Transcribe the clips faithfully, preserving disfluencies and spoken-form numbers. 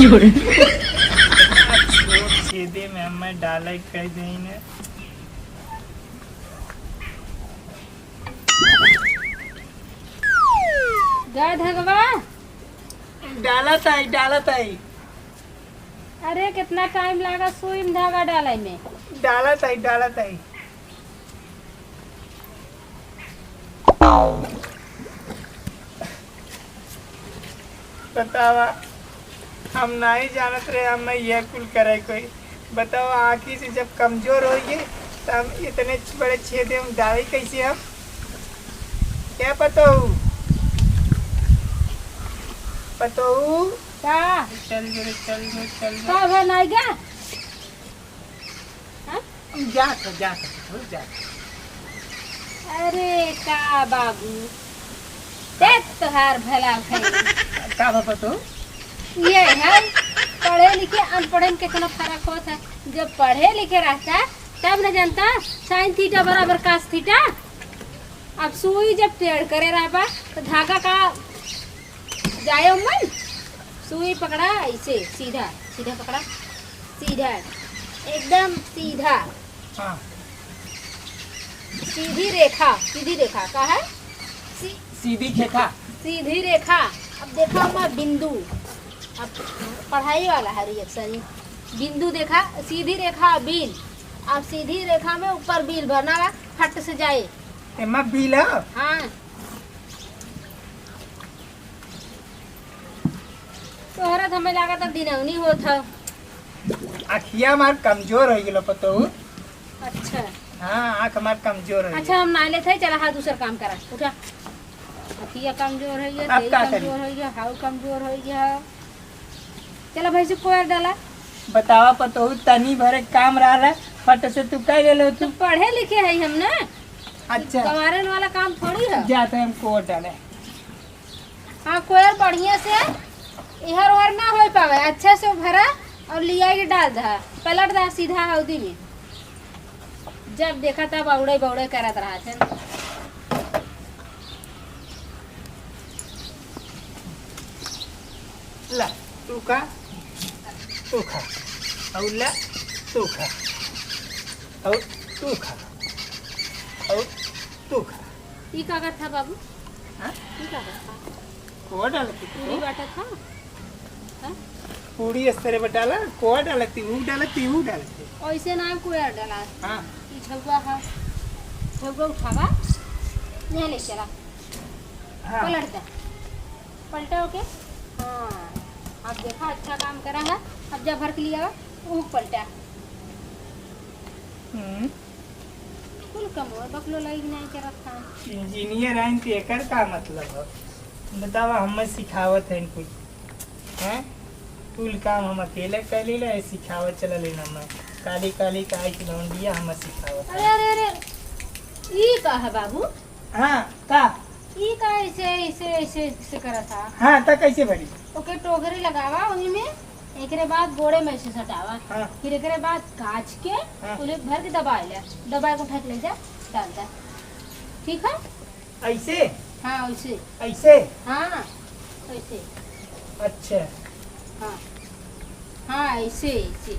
छोट छेदे में हमें डाले कह देने। गा धगवा। डालत आई, डालत आई। अरे, कितना टाइम लागा सुई में धागा डाले में? डालत आई, डालत आई। बतावा, हम नाहीं जानत रहे, हम यह कुल करे कोई। बतावा, आँखी से जब कमजोर होइए, त हम इतने बड़े छेदे में डाली कैसे हम? क्या पतोहू? पतोहू? का? चल जो रे, चल जो, चल जो। का भा नाई गा? हाँ? जा, जा, जा। अरे का बाबू, देख तोहार भला भई। का बाबा तो? ये है, पढ़े लिखे अनपढ़े में कितना फर्क होत है। जब पढ़े लिखे रहता, तब न जानता sine theta बराबर cos theta। अब सुई जब टेढ़ करे रहबा, तो धागा का जाए उमन। सुई पकड़ा ऐसे सीधा, सीधा पकड़ा, सीधा, एकदम सीधा। हाँ। सीधी रेखा, सीधी रेखा का है? सी-, सीधी रेखा। सीधी रेखा। अब देखा उमा बिंदु, अब पढ़ाई वाला है reaction। बिंदु देखा, सीधी रेखा बिल, अब सीधी रेखा में ऊपर बिल भरना है, फट से जाए। एमा बिल है? हाँ। तोहरा तो हमें लागत है दिनौनी होत है। अखिया हमार कमजोर हो गेलो पतोहू। अच्छा। हाँ, आँख हमार कमजोर हो अच्छा, गेलो। हम ना लेते हैं, चला हाँ दूसर काम करा, उठा। अखिया कमजोर हो गया, अब तेई का करी? कमजोर हो गया, हाउ कमजोर हो गया। चला भैंसी कोयर डाला। बतावा पतोहू, तनी भरे काम रहला, फट से तू कह लेलो तू। तो पढ़े लिखे है हम ना। अच्छा। गंवारन वाला काम थोड़ी है। जाते हम कोयर डाले। हाँ, कोयर बढ़िया से इहर उहर ना हो पावे, अच्छा से भरा और लिया के डाल दहा, पलट दहा सीधा हौदी में। जब देखा तब औड़े बौड़े करत रहा थे। ला, तू खा, तू खा, और ला, तू खा, और तू खा, और तू खा। ई का करत था बाबू? हाँ? ई का करत था? कोवा डालत थी पूरी तू? बाटत था? हाँ? पूरी इस तरह बटाला, कोवा डालत थी, ऊ डालत थी, ऊ डालत थी। ऐसे ना कोयर डाला। हाँ। ई झउआ है। झउआ उठावा। यहाँ ले चला। हाँ। पलट दे। पलटा ओके। हाँ। अब देखा अच्छा काम करा है। अब जब भर के लिया, ऊ पलटा। हम्म। कुल कमवा बकलो लाइक नाहीं करत था। इंजीनियर आइन त एकर का मतलब है? बतावा, हमें सिखावत है कुछ, हैं? कुल काम हम अकेले कर लीला, ये सिखावत चला लेना मैं। काली काली का आई लौंडिया हमें सिखावत अरे, है। अरे, अरे, ई का है बाबू? हाँ, का? ई का ऐसे, ऐसे, ऐसे, ऐसे करत हा? हाँ, त कैसे भरी? ओके टोकरी लगावा, वही में एकरे बाद गोड़े में से सटावा। हाँ। फिर एकरे बाद काच के हाँ। उन्हें भर के दबाए ले, दबाए के उठा के ले जा, डाल दे। ठीक है? ऐसे? हाँ, ऐसे। ऐसे? हाँ, ऐसे। अच्छा। हाँ। हाँ, ऐसे, ऐसे।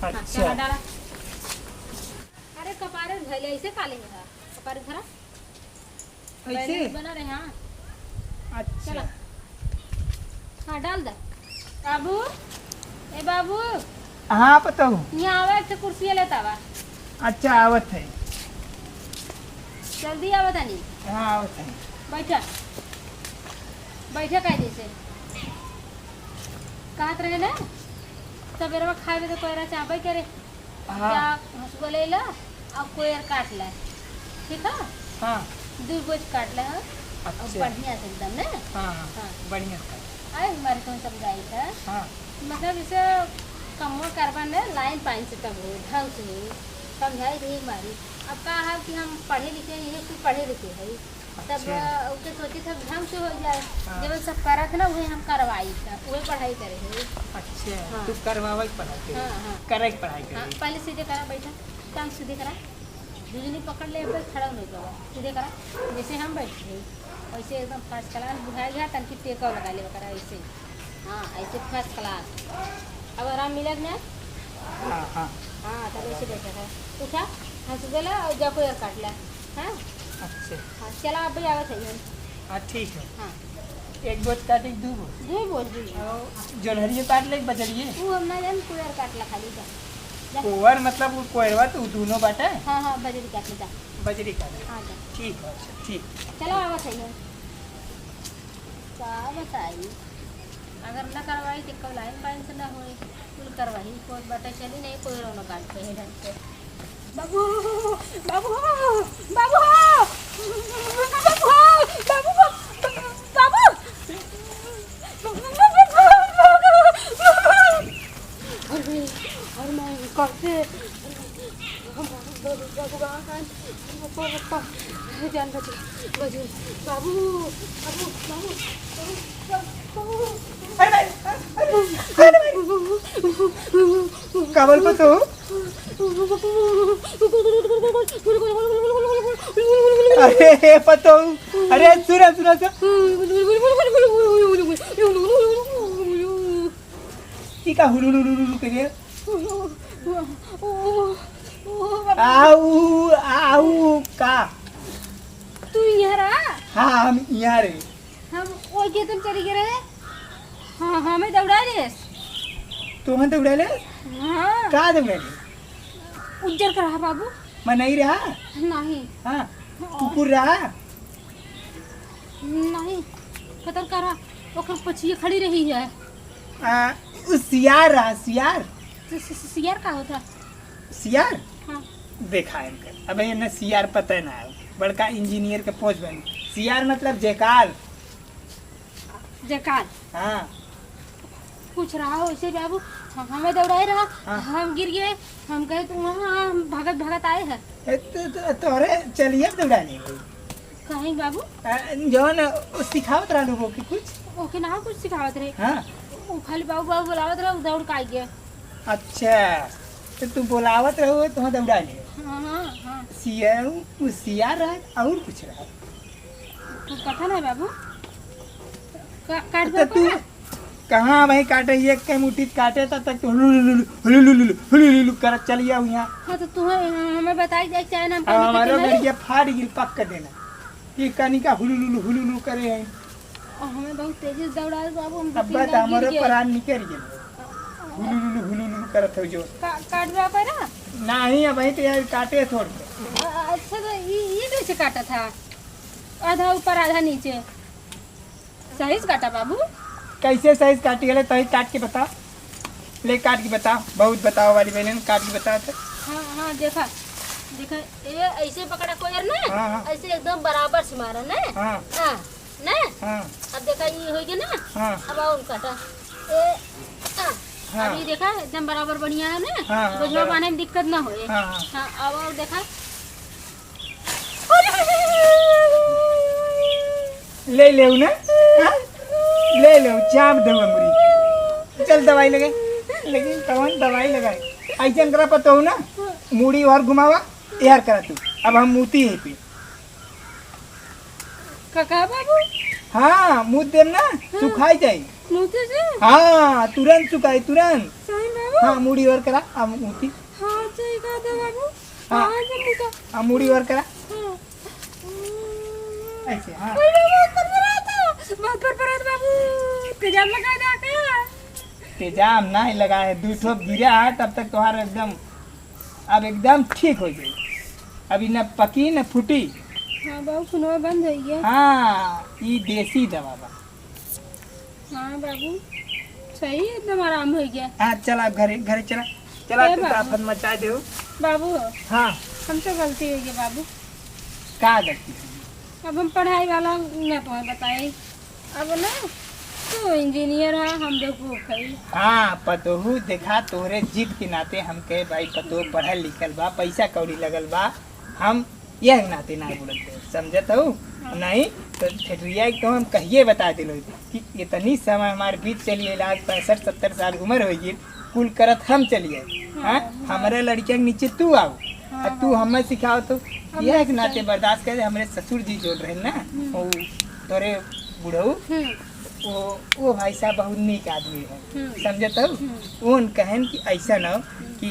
हाँ, अच्छा। चला डाला। अरे, कपारे में धइले, ऐसे काले में था। कपारे में धरा। ऐसे? बैलेंस बना रहे, हाँ। अच्छा। चला। हाँ, डाल दे। बाबू, ए बाबू। हाँ, पतोहू। यहाँ आवा, एक ठे कुर्सी लेता आवा। अच्छा, आवत है। जल्दी आवा तनी। हाँ, आवत है। बैठा। बैठा कायदे से। कहत रहे ना, सबेरवा खाए में तो कोयरा चाहबे करे। हाँ। जा, हंसुआ ले ला, और कोयर काट ला, ठीक है? हाँ। दू बोझ काट ला, हाँ? और अच्छा। बढ़िया से एकदम, ना? हाँ, हाँ, हाँ। बढ़िया से काट। आए, हमारे तुम समझाई था। हाँ। मतलब, इसे कमवा करबा ने, लाइन पाइन से तब हो, ढंग से हो, समझाई रही हमारी। अब का है कि हम पढ़े लिखे हैं, ये कुछ पढ़े लिखे है, तब, अच्छा। अ, ओके सोचे थे ढंग से हो जाए। हाँ। जब सब करत ना, वही हम करवाई था, वही पढ़ाई करे है। अच्छा, हाँ। तू करवावे के पढ़ाई करे? हाँ, हाँ। करे के पढ़ाई करे? हाँ, पहले सीधे करा, बैठा, टांग सीधे करा, दुजनी पकड़ ले, फिर खड़ा हो जाओ, सीधे करा, जैसे हम बैठे हैं, वैसे एकदम first class बुझाई गया, तनकी टेका लगा ले करा, ऐसे। हाँ, ऐसे first class। अब आराम मिलत ना? हाँ, हाँ। हाँ, तब ऐसे बैठा था। उठा, हंस देला और जा कोयर काट ला। हाँ? अच्छा। हाँ, चला, अब आवत है हम। हाँ, ठीक है। हाँ। एक बोझ काटे, दू बोझ? दू बोझ, दू बोझ। और जोनहरिये काट ले, बजरिये? वो हम ना जान, कोयर काट ला खाली जा। जा। कोयर मतलब वो कोयरवा तो दोनों बाटे? हाँ, हाँ, बजरी काट ले जा। बजरी काट ले। हाँ, जा। ठीक है, अच्छा, ठीक। चला, आवत है हम। का बताई, अगर न करवाई तो कल आइन बाइन से न होई। कुल करवाई, कोई बता चली नहीं, कोई रौनक आज पे है ढंग से। बाबू, बाबू, बाबू, बाबू, बाबू, बाबू। अरे, अरे, मैं कैसे भगवान, जान बचे, बचे। बाबू, बाबू, बाबू, बाबू, बाबू। अरे भाई, अरे, अरे भाई। का बोल पतो? अरे पतो, अरे सुना, सुना, सुना। ई का हुलुलुलुलु करिए? आऊ, आऊ, का? तू यहाँ रहा? हाँ, हम यहाँ रहे। हम ओई खेत में चली गए रहे। हाँ, हमें दौड़ा लेस। तोहन दौड़ा लेस? हाँ। का दौड़ा लेस? उज्जर का रहा बाबू। मनई रहा? नहीं। हाँ। कुकुर रहा? नहीं। कतर का रहा? ओकर पछिए खड़ी रही है। आ, उ सियार रहा, सियार। सि-, सि-, सि-, सियार का होता? सियार? हाँ। देखा इनकर। अबे इन्हें सियार पता ही ना है। बड़का इंजीनियर के पोस्ट बनी। सियार मतलब जेकार। जेकार। हाँ। कुछ रहा वैसे बाबू, ह-, हमें दौड़ाए रहा, हाँ। हम गिर गए, हम कहे, "तू वहाँ, हम भागत भागत आए हैं।" ए, तो, तो, तोरे चलिए दौड़ाने गई। कहीं बाबू? आ, जौन उ सिखावत रहा लोगों के कुछ? ओके ना कुछ सिखावत रहे। हाँ। उ खाली बाबू, बाबू बुलावत रहा, उ दौड़ के आ गया। अच्छा, तो तू बुलावत रहो, तो दौड़ा ले। हाँ, हाँ, हाँ। सिया, उ सिया रहा, और कुछ रहा? तू पता नहीं बाबू। का-, काट तो दो तू पहले। कहाँ भाई काटे, एक के मुट्ठी काटे, तब तक तो हुलुलुलु, हुलुलुलु, हुलुलुलु करत चली आओ यहाँ। हाँ, तो तू है, हमें बताई जाए, चाहे ना हम अब कहीं हमारो देखे नहीं। गड़िया फाट गिल, पक्का देना। ये कनिका हुलुलुलु, हुलुलु करे हैं। और हमें बहुत तेजी से दौड़ाए बाबू, हम अब तीन बार बार गिर हमारे गए। प्राण निकल गए। हुलुलुलु, हुलुलुलु करत हो जो। का-, काट दो पहले। नहीं, अब वहीं तो यार काटे थोड़ के। अ-, अच्छा, तो ये, ये कैसे काटा था? आधा ऊपर, आधा नीचे। सही से काटा बाबू। कैसे सही से काटी है? ले, तही काट के बता। ले, काट के बता। बहुत बताओ वाली बहन, काट के बता तो। हाँ, हाँ, देखा, देखा, ये ऐसे पकड़ा कोयर ना, हाँ, हाँ। ऐसे एकदम बराबर से मारा ना। हाँ। हाँ, ना? हाँ। अब देखा, ये हो गया ना? हाँ। अब और काटा। ए, आ, हाँ। अब ये देखा, एकदम बराबर बढ़िया है ना? हाँ, हाँ, बोझवा बराबर। बांधे में दिक्कत ना होए। हाँ, हाँ। हाँ, अब और देखा। ले लेउ ना? हाँ? ले लेउ, चाप देउ अंगुरी। चल दवाई लगे। लेकिन कौन दवाई लगाए? ऐसे करा पतोहू ना, मुड़ी और घुमावा, यार करा तू। अब हम मूती है पे। का, का बाबू? हाँ, मूत देम ना, हाँ। सुखाई जाई। मूते से? हाँ, तुरंत सुखाई, तुरंत। सही बाबू? हाँ, मुड़ी और करा, अब मूती। हाँ, सही कहा था बाबू। हाँ। हाँ, जब मूता। हाँ, मुड़ी और करा। हाँ। ऐसे, हाँ। अरे बाबू, बहुत फरफरात है। बहुत फरफरात बाबू। तेजाब लगा दे का? तेजाब नहीं लगा है, दू ठोप गिरा है, तब तक तुम्हारा एकदम, अब एकदम ठीक हो जाई। अभी न पकी न फूटी। हाँ बाबू, खूनवा बंद हो गया। हाँ, ई देसी दवा बा। हाँ बाबू, सही एकदम आराम हो गया। हाँ, चला घरे, घरे चला। चला, ए तू तो बाबू। आफत मचा देउ। बाबू, हाँ। हमसे गलती हो गई बाबू। का गलती हो गई? अब हम पढ़ाई वाला ना तुम्हें बताई। अब ना, तू इंजीनियर है, हम बेवकूफ है। हाँ, पतोहू देखा, तोहरे जिद के नाते हम कहे, भाई, पतोहू पढ़ल लिखल बा, पैसा कौड़ी लगल बा, हम यह नाते ना बोलत है, समझत हऊ? हाँ। नहीं, तो ठेठरिया के तो हम कहिए बता दिलो कि इतनी समय हमार बीत चली है, आज पैंसठ सत्तर साल उम्र हो गई, कुल करत हम चलिए। हाँ, हाँ, हाँ। हमारे लड़किया के नीचे तू आओ, हाँ, आ तू हाँ। हमें सिखाओ तो अब यह मैं एक नाते सिखाई। बर्दाश्त करे, हमरे ससुर जी जोड़ रहे ना, हम्म। वो तोरे बुढ़ऊ, हम्म। वो, वो भाई साहब बहुत नीक आदमी है, हम्म। समझत हो? हम्म। उन कहन कि ऐसा न हो हम्म। कि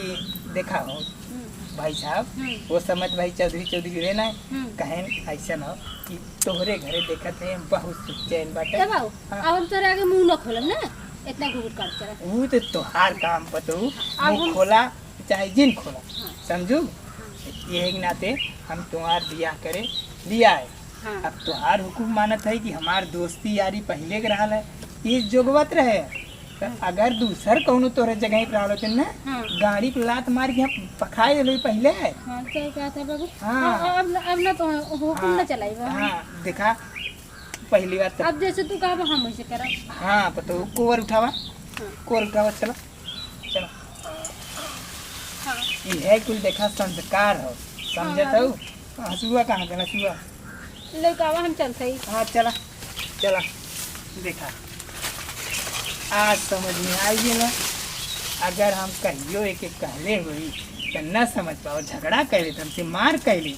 देखा हो, हम्म। भाई साहब, हम्म। वो समय तो भाई चौधरी, चौधरी रहे ना, हम्म। कहन ऐसा न हो कि तोहरे घरे देखत है, बहुत सुख चैन बाटे। ए बाबू, हाँ। अब हम तोरे आगे मुंह न खोलब ना, इतना घुघुट काट चला। वो तो तोहार काम पतऊ, अब मुंह हम खोला, चाहे जिन खोला, हाँ। समझू? हाँ। यही के नाते हम तुम्हार बियाह करे लिया है। हाँ। अब तोहार हुकुम मानत है कि हमार दोस्ती यारी पहिले के रहल है, ये जोगवत रहे। त हाँ। अगर दूसर कौनो तोरे जगह पे रहल होते ना, हाँ। गाड़ी पे लात मार के हम पखाए देले पहिले। हाँ, सही बात है बाबू। हाँ। हाँ, अब न, अब ना तो हुकुम हाँ। ना चलाई बा। हाँ, देखा, पहली बात तो अब जैसे तू कहबा हम वैसे करब। हाँ, पतऊ, कोवर उठावा, हाँ। कोवर उठावा, चला, चला। हाँ। यह कुल देखा संस्कार हो, समझत हाँ, हो? बाबू। हंसुआ कहाँ गल, हंसुआ? लइकावा हम चलत हई। हाँ, चला, चला। देखा, आज समझ में आई गेला। अगर हम कहियो एक, एक कहले होई, त न समझ पाओ, झगड़ा कर लेत, हमसे मार कर ले।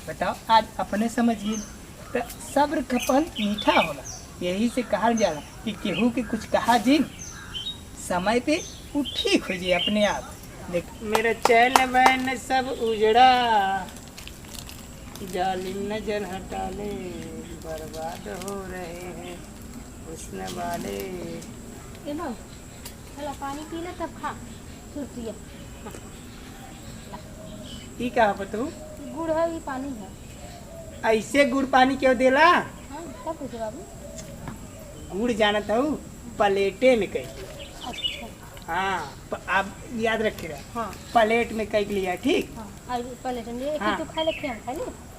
बताओ, आज अपने समझ गई। त सब्र का फल मीठा होला। यही से कहल जाला कि केहू के कुछ कहा जिन, समय पे उ ठीक हो जाए अपने आप। देख, मेरा चैन वैन सब उजड़ा, जालिम नजर हटा ले, बर्बाद हो रहे हैं हुस्न वाले। ए माँ, चला पानी पी ले तब खा, सुरतिया। ई का बतू? गुड़ है, ई पानी है। ऐसे गुड़ पानी क्यों देला? हाँ, तब पूछे बाबू। गुड़ जानत हऊ, प्लेटे में कइके। अच्छा। हाँ, प-, आप याद रखे रहा। हाँ। प्लेट में कइके लिया, ठीक? हाँ, और प्लेट में, एक हाँ। तो खा ले, हम खा ले।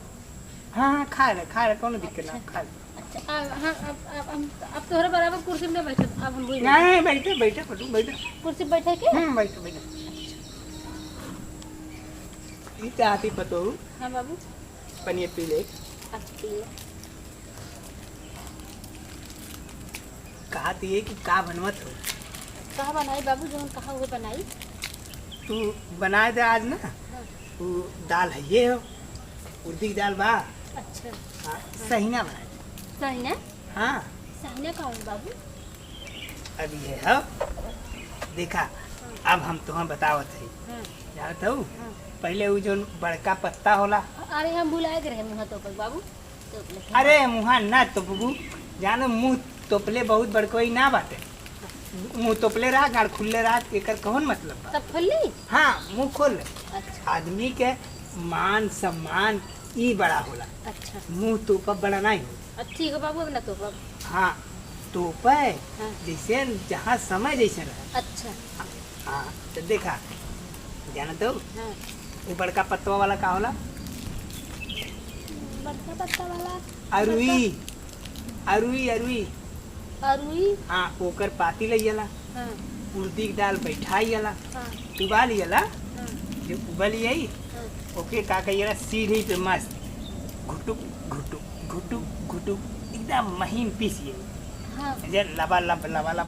हाँ, हाँ, खा ले, खा ले, कौनो दिक्कत ना, अच्छा। खा ले। अच्छा, आ, हाँ, अब, अब, अब, अब तोहरा बराबर कुर्सी में बैठब, अब हम भूल नहीं, बैठे, बैठे, पटू, बैठे। कुर्सी बैठे के? हम्म, बैठे, बैठे। ई चाहती पतोहू। हाँ, बाबू। पनिया पी ले। अच्छा, पी ले। कहा दिए कि का बनवत हो? का बनाई बाबू, जौन कहा वो बनाई। तू बनाए दे आज ना, हाँ। वो दाल है ये हो, उड़दी की दाल बा। अच्छा। हाँ, हाँ। सहिना बनाए दे। सहिना? हाँ। सहिना का हो बाबू? अब ये हो, देखा, हाँ। अब हम तुम्हें बतावत है। हाँ। जानत हो? हाँ। पहले वो जौन बड़का पत्ता होला। अरे हम भुलाए के रहे मुँह तो पर बाबू। तोपले के। अरे, मुँहा ना तोपबू, जानो, मुँह तोपले बहुत बड़कोई ना बाटे। मुँह तोपले रहा, गाड़ खुलले रहा, एकर कौन मतलब बा? तब खोल ली? हाँ, मुँह खोल ले। अच्छा। आदमी के मान सम्मान ई बड़ा होला। अच्छा। मुँह तोपब बड़ा नहीं हो। अच्छा, ठीक है बाबू, अब ना तोपब। हाँ, तोपे, हाँ। जैसे जहाँ समय जैसे रहे। अच्छा। हाँ, तो देखा, जाना तो? हाँ। वो बड़का पत्तवा वाला का होला? बड़का पत्ता वाला? अरुई। बड़का अरुई, अरुई। अरुई? हाँ, ओकर पाती लइला। हाँ। उड़दी के दाल बैठाइला। हाँ। उबालिला। हाँ। जब उबल जाई, हाँ। ओके का कइला, सीढ़ी पे मस्त घुटुक, घुटुक, घुटुक, घुटुक, एकदम महीन पीसिए। हाँ। जे लबालब, लबालब